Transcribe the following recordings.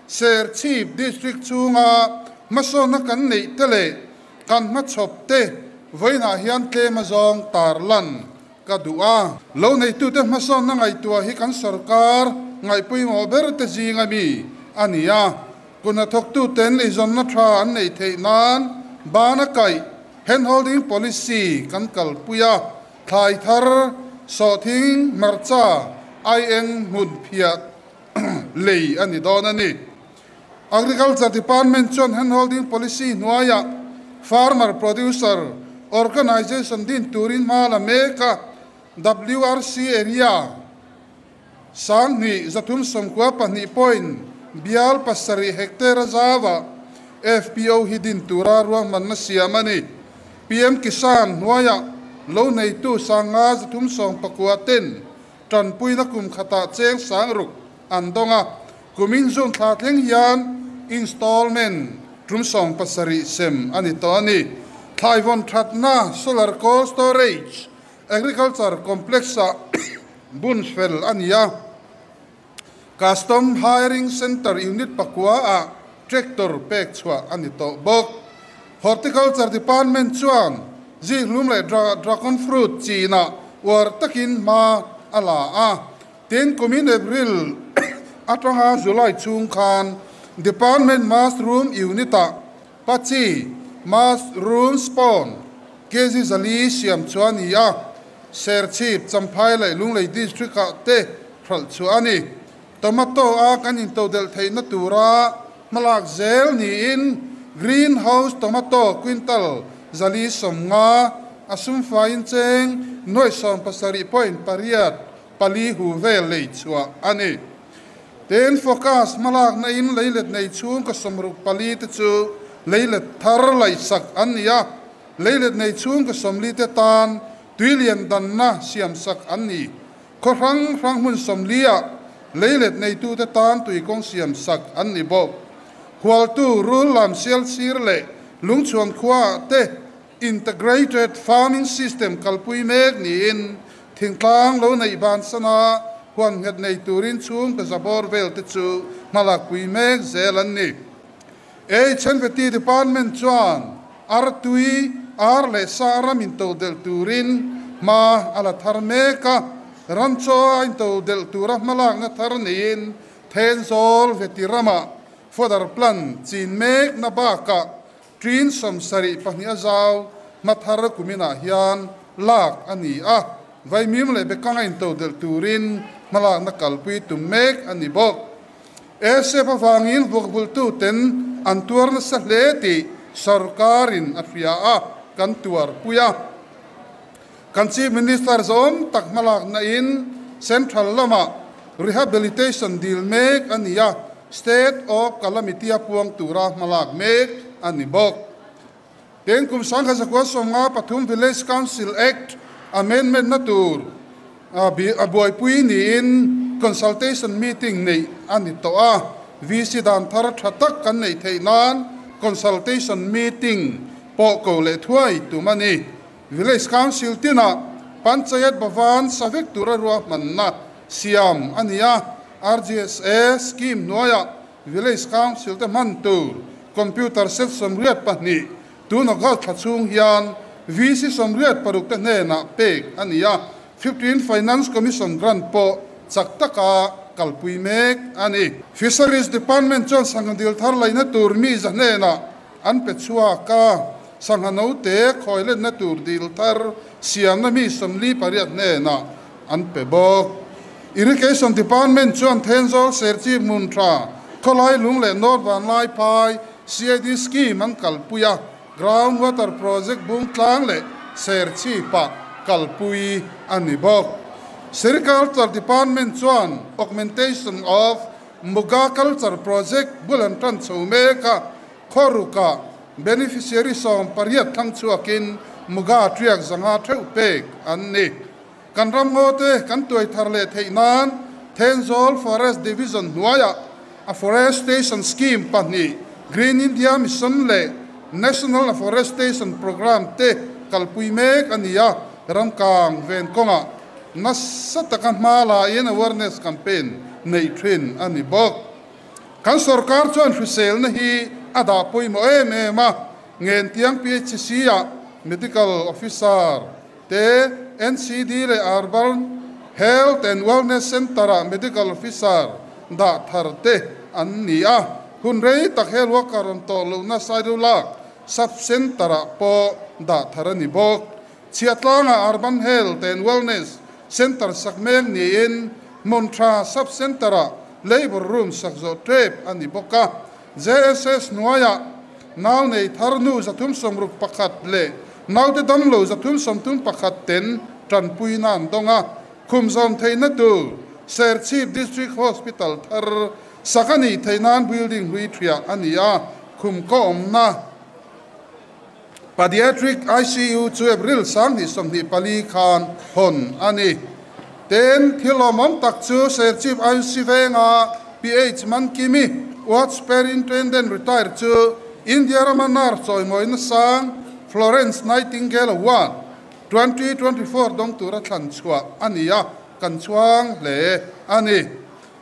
Serchhip District chhunga hmasawnna kan neih te leh kan hmachhawp te vawiinah hian tlem azawng tarlan ka duh a. Lo neitute hmasawnna ngaihtuah hi kan sorkar ngaihpawimawh ber te zinga mi a ni a. Kuhnathawktuten eizawnna tha an neih theih nan bana kaih, hand-holding policy, kan kalpui a. Thlai thar, sawhthing, hmarcha, aieng hmun phiah lei a ni dawn a ni. Agriculture Department chuan Handholding Policy hnuaiah Farmer Producer Organization din turin hma la mek a, WRC Area 2342 point bial pasarih hectare a zauah FPO hi din tura ruahmanna siam a ni. PM Kisan hnuaiah lo neitu 5319 ten Tanpuina kum khatah cheng sang ruk an dawng a, kumin June thla thleng hian installment tum 70 sem a ni tawh a ni. Thlaivawn thatna solar cold storage agriculture complex-ah bun fel a ni a, Custom Hiring Centre unit pakua-ah tractor pek chhuah a ni tawh bawk. Horticulture Department chuan zikhlum leh dragon fruit chinah uar takin hma a la a. Tin, kumin April atanga July chhung khan Department Mushroom Unit-ah Pachi, Mushroom Spawn, kg 400 siam chu a ni a, Serchhip, Champhai leh Lunglei District-ah te hralh chhuah a ni. Tomato a kan intodelh theihna tura hmalak zel niin Green House Tomato quintal 450 a sumfaiin cheng nuaih 70 point pariat pali hu vel lei chhuah a ni. Tin, Focus hmalakna in leilet nei chhung ka 64 te chu leilet thar laihsak an ni a, leilet nei chhung ka 40 te tan tuilian danna siamsak an ni. Khaw hrang hrang hmun 40-ah leilet neitute tan tuikawng siam sak an ni bawk. Hualtu rul lam Sialsir leh Lungchhuan khuaah te Integrated Farming System kalpui mek niin thingtlang lo neih bansana huan nghet nei turin chhung ka zabawr vel te chu hmalakpui mek zel an ni. HNVT Department chuan artui, ar leh sa ram intodelh turin hma a la thar mek a, ram chaw a intodelh tura hmalakna thar niin Thenzawl Veti ramah fodder plant chin mekna bakah ṭin 72 a zau hma thar kuminah hian lak a ni a, vaimim leh bekanga intodelh turin hmalakna kalpui tum mek a ni bawk. ASF avangin vawkvulhtuten an tuar nasa hle tih sorkarin a hria a, kan tuarpui a. Kan Chief Minister zawm tak hmalakna in Central lamah rehabilitation dil mek a ni a, State of Calamity a puang tura hmalak mek a ni bawk. Tin, kum 1953 Village Council Act amendment na tur a buaipui niin consultation meeting neih a ni tawh a, VC dan thar tha tak kan neih theih nan consultation meeting pawh ko leh thuai tum a ni. Village Council tinah Panchayat Bhavan sa vek tura ruahmanna siam a ni a, RGSA scheme hnuaiah Village Council te hman tur Computer set 82 tun August thla chhung hian VC 86 te hnenah pek a ni a, 15 Finance Commission grant pawh chak taka kalpui mek a ni. Fisheries Department chuan sangha dil thar laihna tur mi za hnenah an pe chhuak a, sangha note khawi lenna tur dil thar siamna mi 48 hnenah an pe bawk. Irrigation Department chuan Thenzawl Serchhip hmun tha khawlai lung leh North Vanlaiphai CID scheme an kalpui a, Ground Water Project bung tlang leh Serchhipah kalpui a ni bawk. Sericulture Department chuan Augmentation of Muga Culture Project bul an tan chho mek a, khawrukah beneficiary 18 thlang chhuakin Muga tiak 500 theuh pek an ni. Kan ram ngaw te kan tuai thar leh theih nan Thenzawl Forest Division hnuaiah Afforestation Scheme pahnih, Green India Mission leh National Afforestation Programme te kalpui mek a ni a, ramkang ven kawngah nasa taka hma laiin awareness campaign neih thin a ni bawk. Kan sorkar chuan hriselna hi a dah pawimawh em em a, Ngentiang PHC-ah Medical Officer te, NCD leh Urban Health and Wellness Centre-ah Medical Officer dah thar te an ni a. Hun rei tak health worker rawn tawh lohna Sailulak Sub-Centre-ah pawh dah thar a ni bawk. Chhiatlangah Urban Health and Wellness Centre sak mek niin Hmuntha Sub-Centre-ah Labour Room sak zawh tep a ni bawk a. JSS hnuaiah nau nei thar nu 361 leh naute damlo 331 ten tanpuina an dawng a. Khum zawm theihna tur Serchhip District Hospital thar sak a nih theih nan building hlui thiah a ni a, khum kaw awmna Pediatric ICU chu April 2024 khan hawn a ni. Tin, thil lawmawm tak chu Serchhip IC venga PH Mankimi, Ward Superintendent Retired chu India rama nurse chawimawina sang Florence Nightingale Award 2024 dawng tura thlan chhuah a ni a, kan chhuang hle a ni.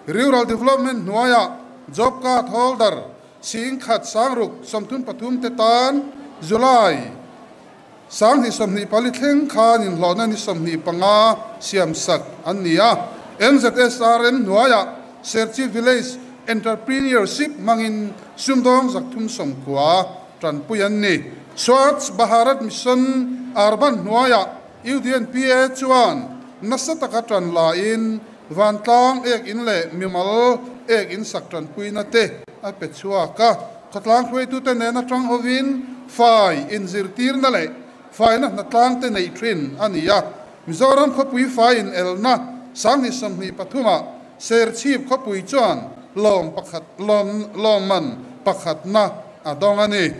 Rural Development hnuaiah Job Card Holder 10,000 633 te tan July 2024 thleng khan inhlawhna ni 25 siam sak an ni a. MZSRM hnuaiah Serchhip Village Entrepreneurship hmangin sumdawng 390 tanpui an ni. Swachh Bharat Mission Urban hnuaiah UDNPA chuan nasa taka tan lain vantlang ek in leh mimal ek in sak tanpuina te a pe chhuak a. Khawtlang hruaitute nena tang hovin fai inzirtirna leh faina hnatlang te nei thin a ni a. Mizoram khawpui fai in elna 2023ah Serchhip khawpui chuan lawm pakhat lawm lawmman pakhatna a dawng a ni.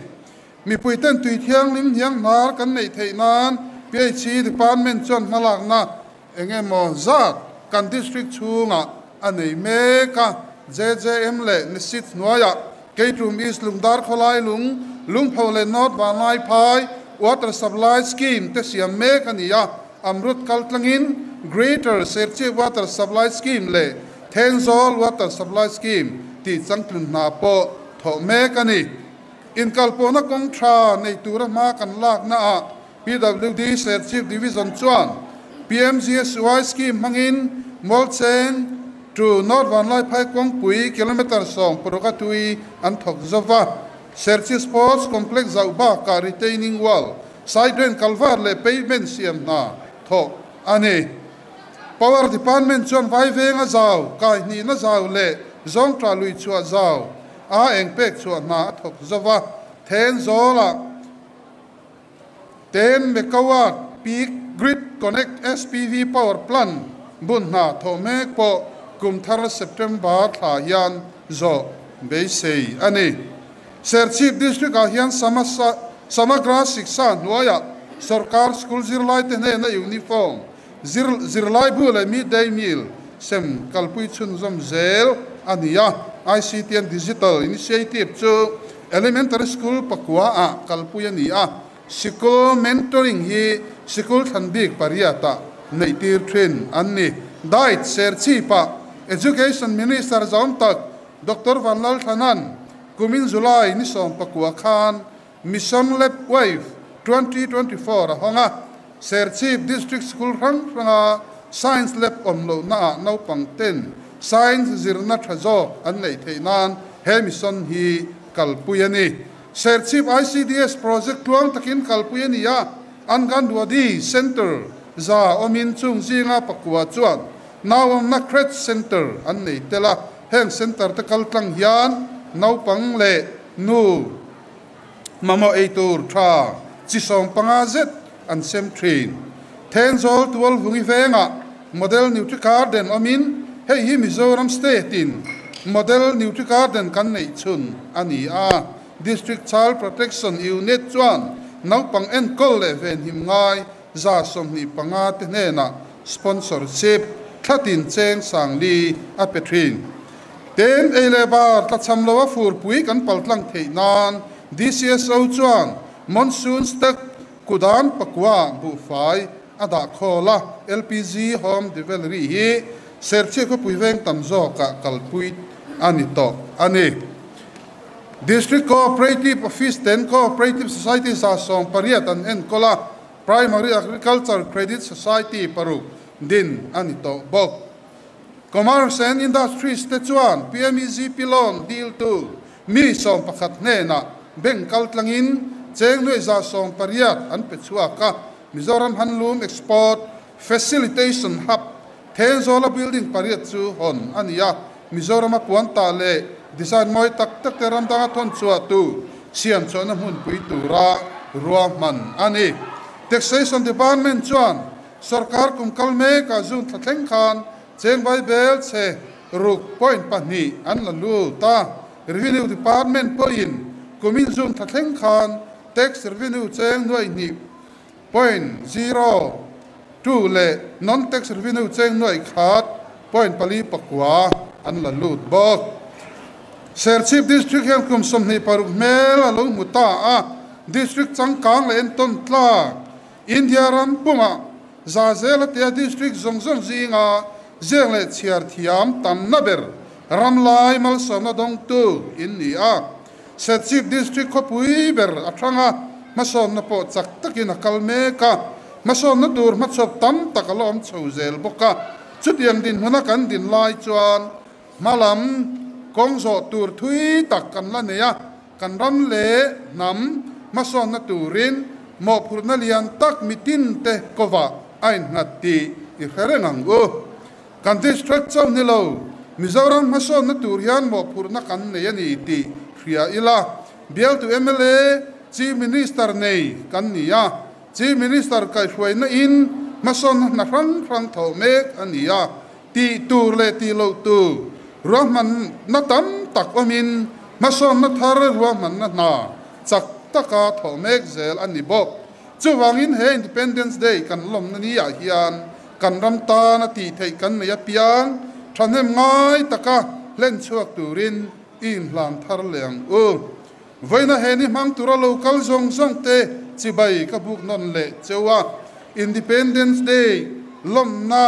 Mipui ten tui thianghlim hniang hnar kan neih theih nan PHE Department chuan hmalakna engemaw zat kan district chhungah a nei mek a. JJM leh Nisit hnuaiah Keitum East Lungdar khawlai lung Lungpho leh North Vanlai Phai Water Supply Scheme te siam mek a ni a. Amrut kaltlangin Greater Serchhip Water Supply Scheme leh Thenzawl Water Supply Scheme tih changtlun hna pawh thawh mek a ni. Inkalpawhna kawng tha nei tura hma kan lakna ah PWD Serchhip Division chuan PMGSY Scheme hmangin Mualcheng to North Vanlai Phai kawngpui kilometre 16 a tui an thawk zova. Serchhip Sports Complex zauh bakah retaining wall, side drain culvert leh pavement siam hna thawk a ni. Power Department chuan vai venga zau, kai hnihna zau leh zawngtah lui chhuah zau a eng pek chhuah hna a thawk zova. Thenzawl-ah 10 megawatt peak grid connect SPV power plant bun hna thawh mek pawh kum thar September thla hian zawh beisei a ni. Serchhip District ah hian Samagra Shiksha hnuaiah sorkar school zirlai te hnena uniform zirlai bu leh midday meal sem kalpui chhunzawm zel a ni a. ICT and Digital Initiative chu elementary school pakua ah kalpui a ni a. Sikul mentoring hi sikul thlan bik pariata nei tir thin an ni. Diet Serchhip-ah Education Minister zawm tak Dr. Vanlal Thlanan kumin July ni 19 khan Mission Lab Wave 2024 a hawng a. Serchhip District School hrang hranga Science Lab awm lohna ah naupang ten Science zirna tha zawk an neih theih nan he mission hi kalpui a ni. Serchhip ICDS project tluang takin kalpui a ni a. Anganwadi Center 100 awmin chung zinga pakua chuan nauawmna Creche Center an nei tel a. Heng center te kal tlang hian naupang leh nu mamawh ei tur tha chi 15 zet an sem thin. Thenzawl Tualvungi vengah Model Nutri Garden awmin hei hi Mizoram State in Model Nutri Garden kan neih chhun a ni a. District Child Protection Unit chuan naupang enkawl leh venhim ngai 125 te hnenah sponsorship thlatin cheng 4000 a pe thin. Ten ei leh bar tlachham lo a furpui kan paltlang theih nan DCSO chuan Monsoon Stock kudan pakua buhfai a dah khawl a. LPG home delivery hi Serchhip khawpui veng tam zawkah kalpui a ni tawh a ni. District Cooperative Office ten Cooperative Society 180 an enkawl a, Primary Agriculture Credit Society paruk din a ni tawh bawk. Commerce and Industries te chuan PMEGP loan diltu mi 11 hnenah bank kaltlangin cheng nuai 180 an pe chhuak a. Mizoram Handloom Export Facilitation Hub Thenzawl-a building pariat chu hawn a ni a, Mizorama puan tah leh design mawi tak tak te ram danga thawn chhuah tu siam chhuahna hmunpui tura ruahman a ni. Taxation Department chuan sorkar kum kal mekah June thla thleng khan cheng vai bel chhe ruk point pahnih an la lut a, Revenue Department pawhin kumin June thla thleng khan tax revenue cheng nuai hnih point zero two leh non-tax revenue cheng nuai khat point pali pakua an la lut bawk. Serchhip District hian kum 26 hmel a lo hmu ta a, District changkang leh entawn tlak India ram pumah za zel atia District zawng zawng zinga ziak leh chhiar thiam tamna ber ram lai malsawmna dawngtu in ni a. Serchhip District khawpui ber a thang a, hmasawnna pawh chak takin a kal mek a, hmasawnna tur hmachhawp tam tak a la awm chho zel bawk a. Chutiang dinhmuna kan din lai chuan hmalam kawng zawh tur thui tak kan la nei a, kan ram leh hnam hmasawnna turin mawhphurhna lian tak mitin te kawah a innghat tih i hre reng ang u. Kan District chauh ni lo, Mizoram hmasawnna tur hian mawhphurhna kan nei a ni tih hria ila, bialtu mla Chief Minister nei kan ni a, Chief Minister kaihhruaina in hmasawnna hna hrang hrang thawh mek a ni a, tih tur leh tih loh tur ruahmanna tam tak awmin hmasawnna thar ruahmanna hna chak taka thawh mek zel a ni bawk. Chuvangin he Independence Day kan lawmna ni ah hian kan ram tana tih theih kan nei apiang thahnem ngai taka hlen chhuak turin i inhlan thar leh ang u. Vawiina he ni hmang tura lo kal zawng zawng te chibai ka buk nawn leh cheu a, Independence Day lawmna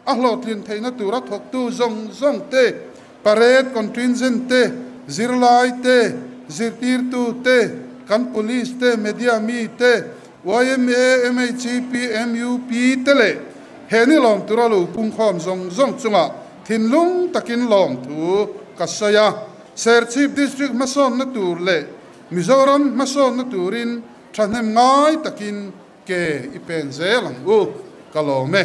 a hlawhtlin theihna tura thawktu zawng zawng te, parade contingent te, zirlai te, zirtirtu te, kan police te, media mi te, YMA, MHEP, MUP te leh he ni lawm tura lo pungkhawm zawng zawng chungah thinlung takin lawm thu ka sawi a. Serchhip District hmasawnna tur leh Mizoram hmasawnna turin thahnem ngai takin ke i pen zel ang u, ka lawm e.